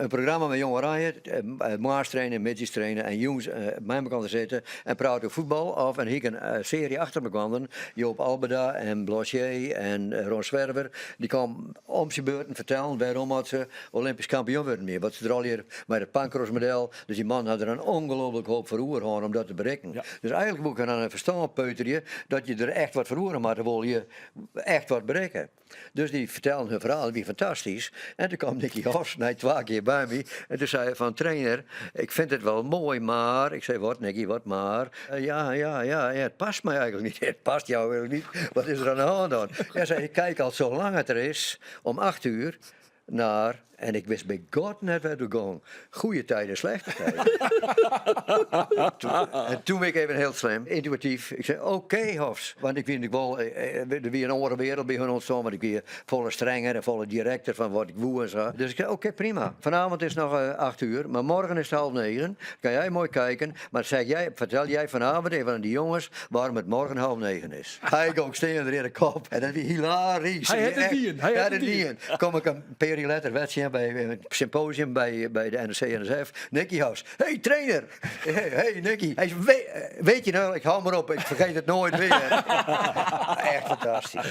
In programma mei Jong Oranje, moarns trainen, middeis trainen en jûns mei mekoar sitte en prate oer fuotbal. Of en hie ik in searje achter mekoar, Joop Albeda en Blaussier en Ron Zwerver, dy kamen om syn beurten fertellen wêrom at se Olympysk kampioen wurden wie. Wat se der allegear mei it Pankrosmodel, dus dy man hat der in ongelooflik hoop foar oer hân om dat te berikken. Dus eigenlik woe ik har oan it ferstân peuterje dat je der echt wat foar oer moatte wolle je echt wat berikke. Dus dy fertelden hun ferhaal, dat wie fantastysk. En toen kwam Nicky Hofs nei twa kear by my en toen sei hy fan trainer, ik vind het wel mooi, maar. Ik sei, wat Nicky, wat maar? Ja, ja, ja, ja, het past mij eigenlijk niet. Het past jou eigenlijk niet. Wat is er aan de hand dan? Ja, zei, ik kijk al zo lang het er is, om 8 uur naar, en ik wist bij God net waar het ging. Goede tijden, slechte tijden. En toen ben ik even heel slim, intuïtief. Ik zei, oké Hofs. Want ik wie wol, der wie in oare wereld by hun ûntstien, want ik wie folle strenger en folle direkter fan wat ik woe en sa. Dus ik sei, oké, prima. Vanavond is het nog 8 uur, maar morgen is het 8.30. Kan jij mooi kijken. Maar zeg jij, vertel jij vanavond even aan die jongens waarom het morgen 8.30 is. Hy gong stean der yn de kop en dat wie hilarisch. Hy hat it dien. Hy Ja, hat dat it dien. dien. Kom ik in pear jier letter wer tsjin by in symposium by de NOC-NSF. Nicky Hofs. Hey trainer! Hey, hey Nicky. Hy sei, weet je nou, ik hou maar op, ik vergeet het nooit weer. Echt fantastysk.